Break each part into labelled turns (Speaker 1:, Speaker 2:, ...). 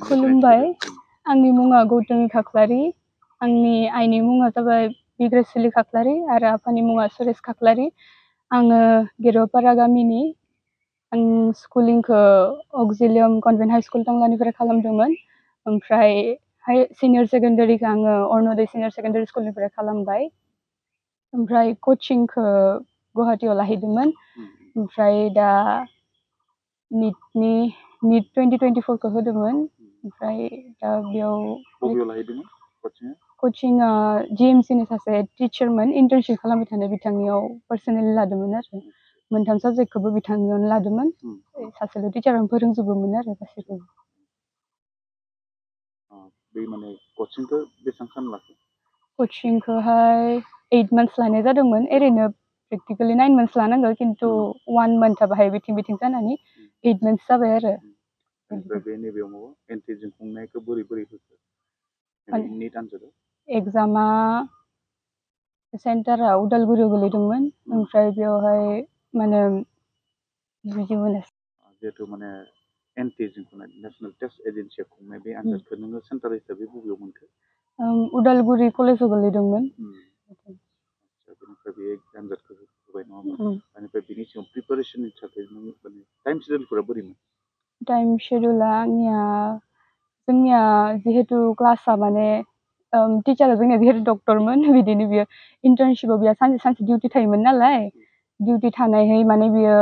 Speaker 1: खुलुमबाय आंनि मुङा गौतमी खाख्लारि आंनि आइनि मुङा जाबाय बिग्रायसुलि खाख्लारि आरो आफानि मुङा सुरेश खाख्लारि आङो गेरुपारा गामिनि आं स्कुलिंखौ अक्जिलियाम कन्वेन्ट हाई स्कुल टंलानिफ्राय खालामदोंमोन ओमफ्राय सिनियर सेकेन्डारिखौ आङो अरुणोदय सिनियर सेकेन्डारि स्कुलनिफ्राय खालामबाय ओमफ्राय कचिंखौ गुवाहाटीयाव लाहैदोंमोन ओमफ्राय दा निट 2024 खौ होदोंमोन ओमफ्राय दा बेयाव कचिंआ GMC नि सासे टिचारमोन इन्टार्नशिप खालामबाय थानाय बिथांनियाव पार्सनेलि लादोंमोन आरो मोनथाम साबजेक्टखौबो बिथांनियावनो लादोंमोन सासेल' टिचारानो फोरोंजोबोमोन आरो गासैखौबो
Speaker 2: बे माने कचिंखौ बेसेबां सान लाखो
Speaker 1: कचिंखौहाय 8 months लानाय जादोंमोन ओरैनो प्रेक्टिकेलि 9 months लानांगौ खिन्थु 1 month बाहाय बिथिं जानानै 8 months जाबाय आरो
Speaker 2: ओमफ्राय बे नैबेयाव माबा एन्ट्रिजों खुंनायखौ बोरै होखो निट आनजादाव
Speaker 1: एग्जामा सेन्टारा उदालगुरियाव गोलैदोंमोन ओमफ्राय बेयावहाय माने बुजि मोनासै
Speaker 2: जिहेतु माने एन्ट्रिजों खुंनाय नेशनेल टेस्ट एजेन्सिया खुंनाय बे आनजादखौ नोङो सेन्टार हिसाबै बबेयाव मोनखो
Speaker 1: उदालगुरि कलेजाव गोलैदोंमोन
Speaker 2: बेनिफ्राय बे आनजादखौ होबाय नङा होमबा बेनिफ्राय बिनि सिगां प्रिपारेसननि थाखाय नों माने टाइम शेड्युलफोरा बोरैमोन
Speaker 1: टाइम शेड्युला जोंनिया जिहेतु क्लासआ माने टिचारा जोंनिया जिहेतु डक्टरमोन बिदिनो बियो इन्टार्नशिपआव बियो सानसे डिउटि थायोमोन नालाय डिउटि थानायहाय माने बियो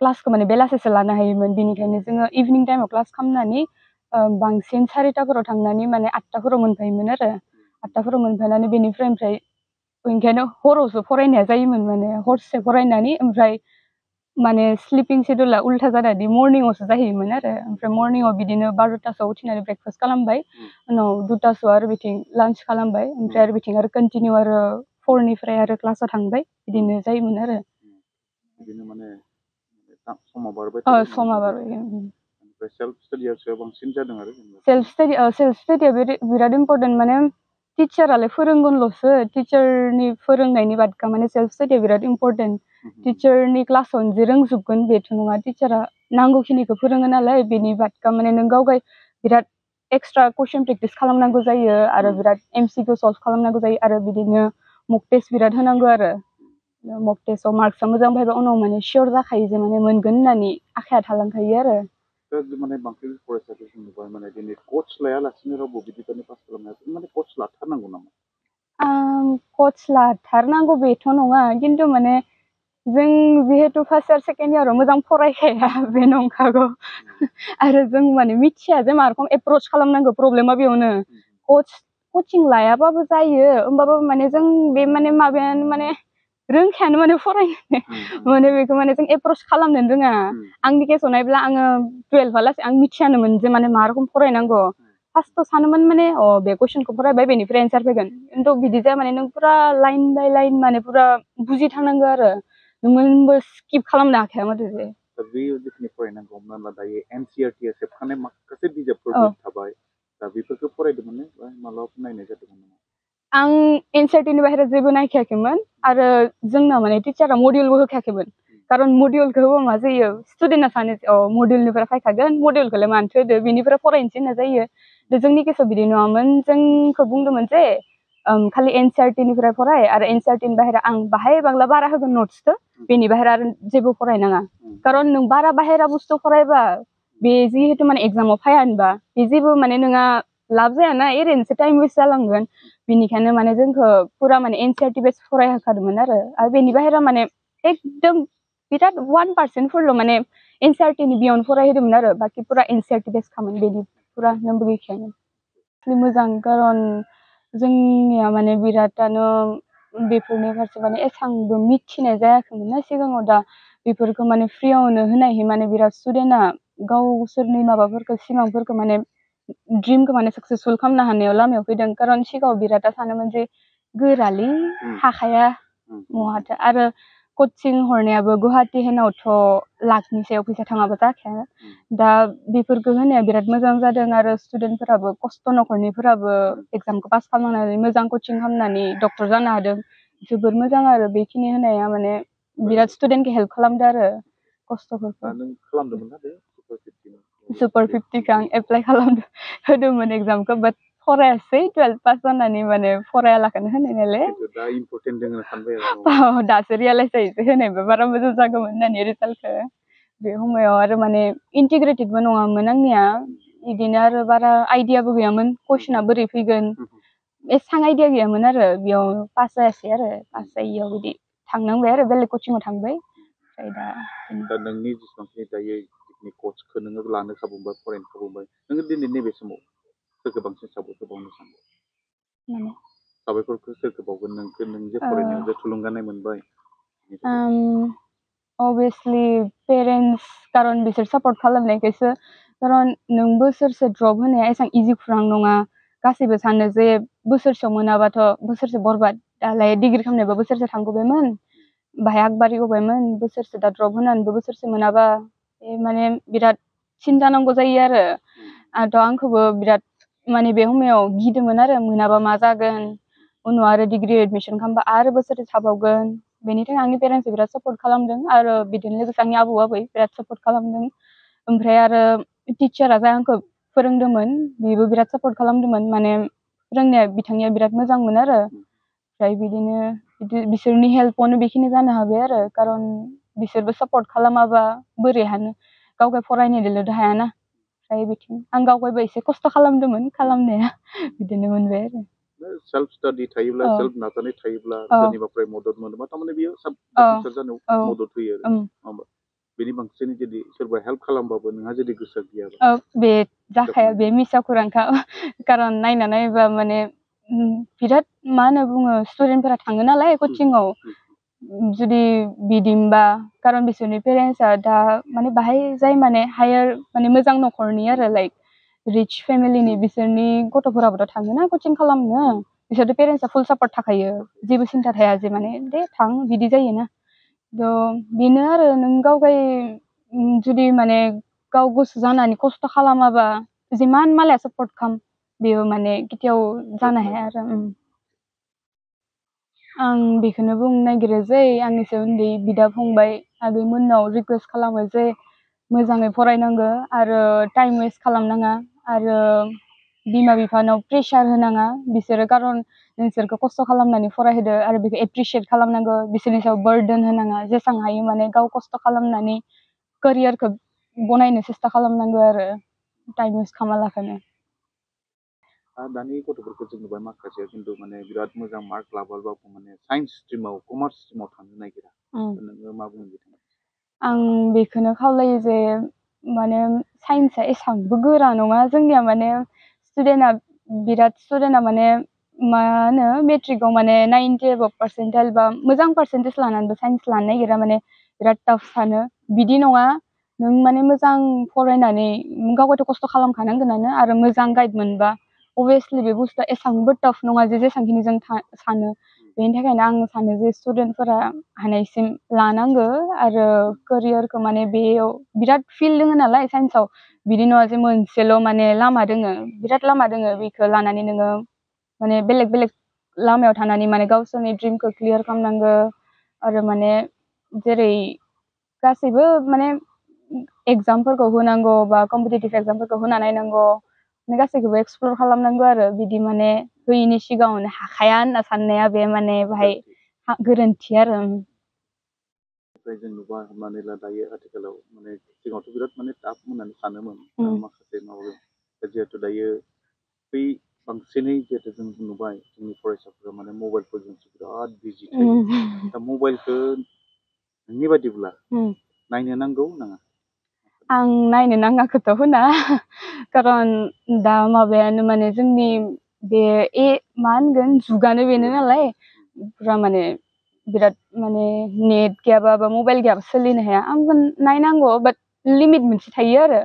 Speaker 1: क्लासखौ माने बेलासेसो लानो हायोमोन बिनिखायनो जोङो इभिनिं टाइमाव क्लास खालामनानै बांसिन 4टाफोराव थांनानै माने 8टाफोराव मोनफायोमोन आरो 8टाफोराव मोनफायनानै बेनिफ्राय ओमफ्राय ओंखायनो हरावसो फरायनाया जायोमोन माने हरसे फरायनानै ओमफ्राय माने स्लिपिं शेड्युला उल्था जानानै मर्निंआवसो जाहैयोमोन आरो ओमफ्राय मर्निंआव बिदिनो 12टासोआव उठिनानै ब्रेकफास्ट खालामबाय उनाव 2टासोआव आरो बिथिं लान्च खालामबाय ओमफ्राय आरो बिथिं आरो कन्टिनिउ आरो 4निफ्राय आरो क्लासाव थांबाय बिदिनो जायोमोन आरो
Speaker 2: बिदिनो माने समा बारबाय ओमफ्राय सेल्फ स्टाडियासो बांसिन जादों आरो
Speaker 1: सेल्फ स्टाडिया बिराद इम्पर्टेन्ट माने टिचारालाय फोरोंगोनल'सो टिचारनि फोरोंनायनि बादखा माने सेल्फ स्टाडिया बिराद इम्पर्टेन्ट टिचारनि क्लासावनो जे रोंजोबगोन बेथ' नङा टिचारा नांगौखिनिखौ फोरोङो नालाय बेनि बादखा माने नों गावगाय बिराद एक्सट्रा कुइसन प्रेक्टिस खालामनांगौ जायो आरो बिराद MCQ सल्भ खालामनांगौ जायो आरो बिदिनो मक टेस्ट बिराद होनांगौ आरो मक टेस्टआव मार्क्सआ मोजां फैबा उनाव माने सियर जाखायो जे माने मोनगोन होननानै आखाया थालांखायो आरो
Speaker 2: माने बांसिन फरायसाफोरखौ नुबाय माने दिनै कच लायालासिनो रावबो बिदिनो पास खालामनो हायाखै माने कच लाथारनांगौ नामा
Speaker 1: कच लाथारनांगौ बेथ' नङा खिन्थु माने जों जिहेतु फार्स्ट इयार सेकेन्ड इयाराव मोजां फरायखाया बे नंखागौ आरो जों माने मिथिया जे मा रखम एप्रोच खालामनांगौ प्रब्लेमा बेयावनो कचिं लायाबाबो जायो होमबाबो माने जों बे माने माबायानो माने रोंखायानो माने फरायनो माने बेखौ माने जों एप्रोच खालामनो रोङा आंनि केसआव नायब्ला आङो 12 आं मिथियानोमोन जे माने मा रखम फरायनांगौ फार्स्टआव सानोमोन माने बे कुइसनखौ फरायबाय बेनिफ्राय एन्सार फैगोन खिन्थु बिदि जाया माने नों पुरा लाइन बाय लाइन माने पुरा बुजिथारनांगौ आरो नोंबो स्किप खालामनो हाखाया माथो जे
Speaker 2: बे जिखिनि फरायनांगौ हमना ला दायो NCERT सेबखानाय माखासे बिजाबफोर थाबाय दा बेफोरखौ फरायदोंमोन मालाबा नायनाय जादोंमोन
Speaker 1: आं NCERT नि बाहेरा जेबो नायखायाखैमोन आरो जोंना माने टिचारा मडिउलबो होखायाखैमोन खारन मडिउलखौ होबा मा जायो स्टुडेन्टआ सानो मडिउलनिफ्राय फैखागोन मडिउलखौलाय मानोथो होदो बेनिफ्राय फरायनोसै होनना जायो जोंनि केसआव बिदि नङामोन जोंखौ बुंदोंमोन जे खालि NCERT निफ्राय फराय आरो NCERT नि बाहेरा आं बाहाय बांला बारा होगोन नट्सखौ बेनि बाहेरा आरो जेबो फरायनाङा खारन नों बारा बाहेरा बुस्थु फरायबा बे जिहेतु माने एग्जामाव फाया होनबा बे जेबो माने नोंहा लाब जायाना ओरैनोसो टाइम वेस्ट जालांगोन बिनिखायनो माने जोंखौ पुरा माने NCERT बेस फरायहोखादोंमोन आरो बेनि बाहेरा माने एकदम बिराद 1% माने NCERT नि बियावनो फरायहोदोंमोन आरो बाखि पुरा NCERT बेस खामोन बेनि पुरा नम्बर गैखायामोन मोजां खारन जोंनिया माने बिरादानो बेफोरनि फारसे माने एसांबो मिथिनाय जायाखैमोन ना सिगाङाव दा बेफोरखौ माने फ्रियावनो होनायहै माने बिराद स्टुडेन्टआ गावसोरनि माबाफोरखौ सिमांफोरखौ माने ड्रिमखौ माने साक्सेसफुल खालामनो हानायाव लामायाव फैदों खारन सिगाङाव बिरादा सानोमोन जे गोरालै हाखाया महाथो आरो कचिं हरनायाबो गुवाहाटी होनावथ' लाखनि सायाव फैसा थाङाबा जाखाया दा बेफोरखौ होनाया बिराद मोजां जादों आरो स्टुडेन्टफोराबो खस्थ' नखरनिफोराबो एग्जामखौ पास खालामनानै मोजां कचिं खालामनानै डक्टर जानो हादों जोबोर मोजां आरो बेखिनि होनाया माने बिराद स्टुडेन्टखौ हेल्प खालामदों आरो खस्थ'फोरखौ
Speaker 2: नों खालामदोंमोन ना बे
Speaker 1: सुपार 50खौ आं एप्लाइ खालामदों होदोंमोन एग्जामखौ बाट फरायासै 12 पास जानानै माने फरायालाखौनो होनाय नालाय
Speaker 2: खिन्थु दा इम्परटेन्ट दोङो सानबाय आरो
Speaker 1: दासो रियेलाइज जायोसै होनायबा बारा मोजां जागौमोन होननानै रिजाल्टखौ बे समायाव आरो माने इन्टिग्रेटेडबो नङामोन आंनिया बिदिनो आरो बारा आइडियाबो गैयामोन कुइसना बोरै फैगोन एसां आइडिया गैयामोन आरो बेयाव पास जायासै आरो पास जायियाव बिदि थांनांबाय आरो बेलेग कचिंआव थांबाय ओमफ्राय
Speaker 2: दा नोंनि जेसेबांखिनि दायो जिखिनि कर्सखौ नोङो लानो खाबु मोनबाय फरायनो खाबु मोनबाय नोङो दिनै नैबे समाव सोरखौ बांसिन साबायखर बावनो सानो साबायखरखौ सोरखौ बावगोन नोंखौ नों जे फरायनायाव जे थुलुंगानाय मोनबाय
Speaker 1: obviously पेरेन्टस कारन बिसोर सापर्ट खालामनायखायसो कारन नों बोसोरसे ड्रप होनाया एसां इजि खुरां नङा गासैबो सानो जे बोसोरसेयाव मोनाबाथ' बोसोरसे बरबाद दालाय डिग्री खालामनायबा बोसोरसे थांगौबायमोन बाहाय आगबारिगौबायमोन बोसोरसे दा ड्रप होनानैबो बोसोरसे मोनाबा माने बिराद सिन्था नांगौ जायो आरोथ' आंखौबो बिराद माने बे समायाव गिदोंमोन आरो मोनाबा मा जागोन उनाव आरो डिग्री एडमिसन खालामबा आरो बोसोरसे थाबावगोन बेनि थाखाय आंनि पेरेन्टस बिराद सापर्ट खालामदों आरो बिदिनो लोगोसे आंनि आबौ आबै बिराद सापर्ट खालामदों ओमफ्राय आरो टिचारा जाय आंखौ फोरोंदोंमोन बेबो बिराद सापर्ट खालामदोंमोन माने फोरोंनाया बिथांनिया बिराद मोजांमोन आरो ओमफ्राय बिदिनो बिसोरनि हेल्पआवनो बेखिनि जानो हाबाय आरो कारन बिसोरबो सापर्ट खालामाबा बोरै हानो गावगाय फरायनायदोंल' हायाना ओमफ्राय बिथिं आं गावगायबो एसे खस्थ' खालामदोंमोन खालामनाया बिदिनो मोनबाय आरो
Speaker 2: सेल्फ स्टाडि थायोब्ला सेल्फ नाजानाय थायोब्ला सोरनिबाफ्राय मदद मोनोबा थारमाने बियो जाफुंसार जानायाव मदद होयो आरो नङा होमबा बेनि बांसिन जुदि सोरबा हेल्प खालामबाबो नोंहा जुदि गोसो गैयाबा
Speaker 1: बे जाखाया बे मिसा खौरांखा कारन नायना नायोबा माने बिराद मा होनना बुङो स्टुडेन्टफोरा थाङो नालाय कचिंआव जुदि बिदिमबा कारन बिसोरनि पेरेन्टसआ दा माने बाहाय जाय माने हायार माने मोजां न'खरनि आरो लाइक रिच फेमिलिनि बिसोरनि गथ'फोराबोथ' थाङोना कचिं खालामनो बिसोरथ' पेरेन्टसआ फुल सापर्ट थाखायो जेबो सिन्था थाया जे माने दे थां बिदि जायोना थ' बेनो आरो नों गावगाय जुदि माने गाव गोसो जानानै खस्थ' खालामाबा जिमान मालाया सापर्ट खालाम बेयो माने केতিয়াव जानो हाया आरो आं बेखौनो बुंनो नागिरो जे आंनिसो उन्दै बिदा फंबाय आगैमोननाव रिकुवेस्ट खालामो जे मोजाङै फरायनांगौ आरो टाइम वेस्ट खालामनाङा आरो बिमा बिफानाव प्रेसार होनाङा बिसोरो कारन नोंसोरखौ खस्थ' खालामनानै फरायहोदो आरो बेखौ एप्रिसियेट खालामनांगौ बिसोरनि सायाव बार्डोन होनाङा जेसां हायो माने गाव खस्थ' खालामनानै केरियारखौ बनायनो सेस्था खालामनांगौ आरो टाइम वेस्ट खालामालाखानो
Speaker 2: दानि गथ'फोरखौ जों नुबाय माखासे खिन्थु माने बिराद मोजां मार्क लाबाबाबो माने साइन्स स्ट्रिमाव कमार्स स्ट्रिमाव थांनो नागिरा नोङो मा बुङो बिथाङा
Speaker 1: आं बेखौनो खावलायो जे माने साइन्सआ एसांबो गोरा नङा जोंनिया माने स्टुडेन्टआ माने मा होनो मेट्रिकआव माने 90 एबभ पार्सेन्टाइल बा मोजां पार्सेन्टेज लानानैबो साइन्स लानो नागिरा माने बिराद टाफ सानो बिदि नङा नों माने मोजां फरायनानै गावगायथ' खस्थ' खालामखानांगोनानो आरो मोजां गाइड मोनबा अभियासलि बे बुस्थुआ एसांबो टाफ नङा जे जेसांखिनि जों सानो बेनि थाखायनो आं सानो जे स्टुडेन्टफोरा हानायसिम लानांगौ आरो केरियारखौ माने बेयाव बिराद फिल्ड दङ नालाय साइन्सआव बिदि नङा जे मोनसेल' माने लामा दोङो बिराद लामा दोङो बेखौ लानानै नोङो माने बेलेग बेलेग लामायाव थानानै माने गावसोरनि ड्रिमखौ क्लियार खालामनांगौ आरो माने जेरै गासैबो माने एग्जामफोरखौ होनांगौ बा कम्पिटिटिभ एग्जामफोरखौ होना नायनांगौ माने गासैखौबो एक्सप्लर खालामनांगौ आरो बिदि माने होयिनि सिगाङावनो हाखाया होनना साननाया बे माने बाहाय गोरोन्थि आरो
Speaker 2: जों नुबाय हमनानै ला दायो आथिखालाव माने सिगाङावथ' बिराद माने टाफ होननानै सानोमोन माखासे माबायाव जिहेतु दायो बै बांसिनै जिहेतु जों नुबाय जोंनि फरायसाफोरा माने मबाइलफोरजोंसो बिराद बिजि थायो दा मबाइलखौ नोंनि बादिब्ला नायनो नांगौ नाङा
Speaker 1: आं नायनो नाङाखौथ' होना कारन दा माबायानो माने जोंनि बे मा होनगोन जुगानो बेनो नालाय पुरा माने बिराद माने नेट गैयाबा बा मबाइल गैयाबा सोलिनो हाया आंबो नायनांगौ बाट लिमिट मोनसे थायो आरो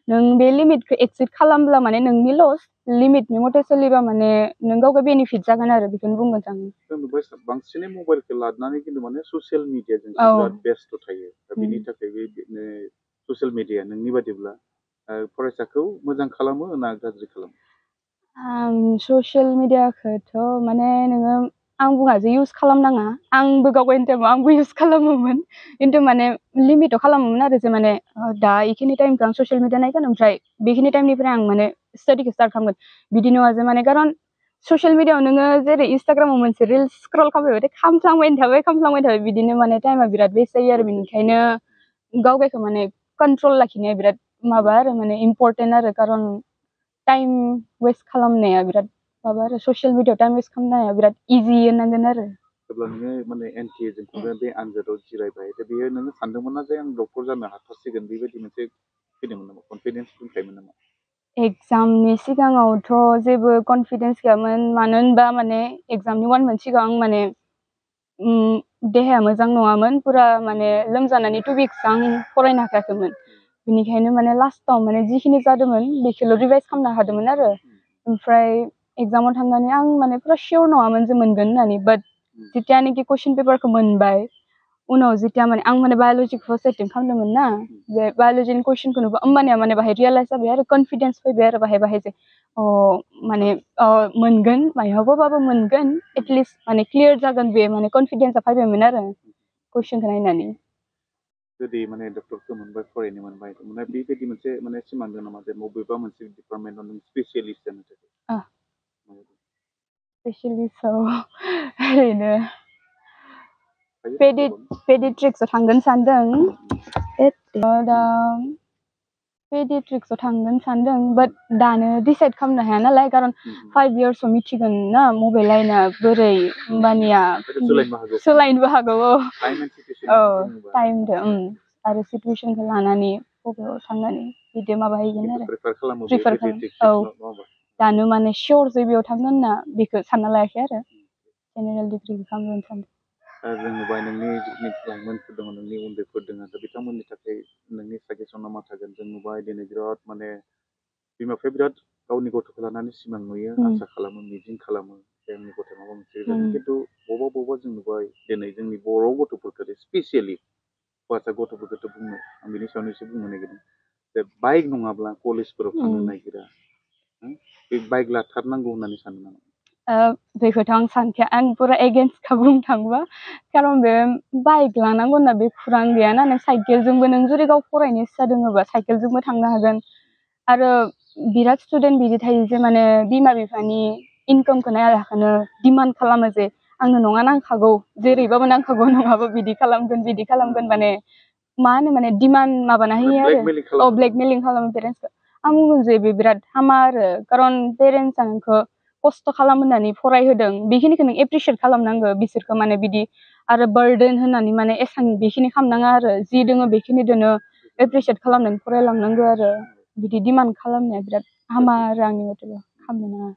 Speaker 1: नों बे लिमिटखौ एक्सिड खालामब्ला माने नोंनि लस लिमिटनि मथे सोलिबा माने नों गावगा बेनिफिट जागोन आरो बेखौनो बुंगोन आं
Speaker 2: जों नुबाय बांसिनै मबाइलखौ लानानै खिन्थु माने ससियेल मिडियाजोंसो बिराद बेस्थ' थायो दा बिनि थाखाय बे ससियेल मिडिया नोंनि बादिब्ला फरायसाखौ मोजां खालामो ना गाज्रि खालामो
Speaker 1: ससियेल मिडियाखौथ' माने नोङो आं बुङा जे इउज खालामनाङा आंबो गावगायनि टाइमाव आंबो इउज खालामोमोन खिन्थु माने लिमिटाव खालामोमोन आरो जे माने दा इखिनि टाइमखौ आं ससियेल मिडिया नायगोन ओमफ्राय बेखिनि टाइमनिफ्राय आं माने स्टाडिखौ स्टार्ट खालामगोन बिदि नङा जे माने खारन ससियेल मिडियायाव नोङो जेरै इन्स्टाग्रामाव मोनसे रिल्स स्क्रल खालामबाय खामफ्लांबाय थाबाय बिदिनो माने टाइमा बिराद वेस्ट जायो आरो बेनिखायनो गावगायखौ माने कन्ट्रल लाखिनाया बिराद माबा आरो माने इम्परटेन्ट आरो खारन टाइम वेस्ट खालामनाया बिराद माबा आरो ससियेल मिडियायाव टाइम वेस्ट खालामनाया बिराद इजि होननांगोन आरो
Speaker 2: जेब्ला नोङो माने एनटिए जों बे आनजादाव जिरायबाय दा बेयो नोङो सानदोंमोन ना जे आं डक्टर जानो हाथारसिगोन बेबायदि मोनसे फैदोंमोन नामा कनफिडेन्स दंखायोमोन नामा
Speaker 1: एग्जामनि सिगाङावथ' जेबो कनफिडेन्स गैयामोन मानो होनबा माने एग्जामनि 1 month सिगां माने देहाया मोजां नङामोन पुरा माने लोमजानानै 2 weeks आं फरायनो हाखायाखैमोन बेनिखायनो माने लास्टाव माने जिखिनि जादोंमोन बेखौल' रिभाइज खालामनो हादोंमोन आरो ओमफ्राय एग्जामाव थांनानै आं माने पुरा सियर नङामोन जे मोनगोन होननानै बाट जितियानोखि कुइसन पेपारखौ मोनबाय उनाव जितिया माने आं माने बाय'लजिखौ फार्स्ट एटेम्प्ट खालामदोंमोन ना जे बाय'लजिनि कुइसनखौ नुबा होमबानिया माने बाहाय रियेलाइज जाबाय आरो कनफिडेन्स फैबाय आरो बाहाय जे माने मोनगोन मायावबाबो मोनगोन एटलिस्ट माने क्लियार जागोन बे माने कनफिडेन्सआ फैबायमोन आरो कुइसनखौ नायनानै
Speaker 2: जुदि माने डक्टरखौ मोनबाय फरायनो मोनबाय माने बेबायदि मोनसे माने सिमां दं नामा जे बबेबा मोनसे डिपार्टमेन्टआव नों स्पेसियेलिस्ट जानो थाखाय
Speaker 1: स्पेसियेलिस्टआव ओरैनो पेडिट्रिक्सआव थांगोन सानदों दा पेडिट्रिक्सआव थांगोन सानदों बाट दानो डिसाइड खालामनो हाया नालाय खारन 5 yearsआव मिथिगोन ना मबे लाइना बोरै होमबानिया सोलायनोबो हागौ टाइमजों आरो सिटुएसनखौ लानानै बबेयाव थांनानै बिदि माबाहैगोन आरो प्रिफार खालाम दानो माने सियर जे बेयाव थांगोन होनना बेखौ सानना लायाखै आरो जेनेरेल डिग्रिखौ खालामगोन सानदों
Speaker 2: जों नुबाय नोंनि जिखिनि लाइमोनफोर दङ नोंनि उन्दैफोर दङ दा बिथांमोननि थाखाय नोंनि साजेसना मा थागोन जों नुबाय दिनै बिराद माने बिमा बिफाया बिराद गावनि गथ'खौ लानानै सिमां नुयो आसा खालामो मिजिं खालामो जे आंनि गथ'आ माबा मोनसे जागोन खिन्थु बबेबा जों नुबाय दिनै जोंनि बर' गथ'फोरखौ स्पेसियेलि हौवासा गथ'फोरखौथ' बुंनो आं बिनि सायावनो एसे बुंनो नागिरदों जे बाइक नङाब्ला कलेजफोराव थांनो नागिरा बे बाइक लाथारनांगौ होननानै सानो नामा
Speaker 1: बेखौथ' आं सानखाया आं पुरा एगेन्स्टखा बुंनो थाङोबा खारन बे बाइक लानांगौ होनना बे खुरां गैयाना नों साइकेलजोंबो नों जुदि गाव फरायनो इस्सा दोङोबा साइकेलजोंबो थांनो हागोन आरो बिराद स्टुडेन्ट बिदि थायो जे माने बिमा बिफानि इनकामखौ नायालाखानो डिमान्ड खालामो जे आंनो नङा नांखागौ जेरैबाबो नांखागौ नङाबा बिदि खालामगोन माने मा होनो माने डिमान्ड माबाना होयो आरो ब्लेकमेलिं खालामो पेरेन्टसखौ आं बुंगोन जे बे बिराद हामा आरो खारन पेरेन्टसआ नोंखौ खस्थ' खालामहोनानै फरायहोदों बेखिनिखौ नों एप्रिसियेट खालामनांगौ बिसोरखौ माने बिदि आरो बार्डेन होनानै माने एसां बेखिनि खालामनाङा आरो जि दोङो बेखिनिदोनो एप्रिसियेट खालामनानै फरायलांनांगौ आरो बिदि डिमान्ड खालामनाया बिराद हामा आरो आंनि मथेबा खालामनो नाङा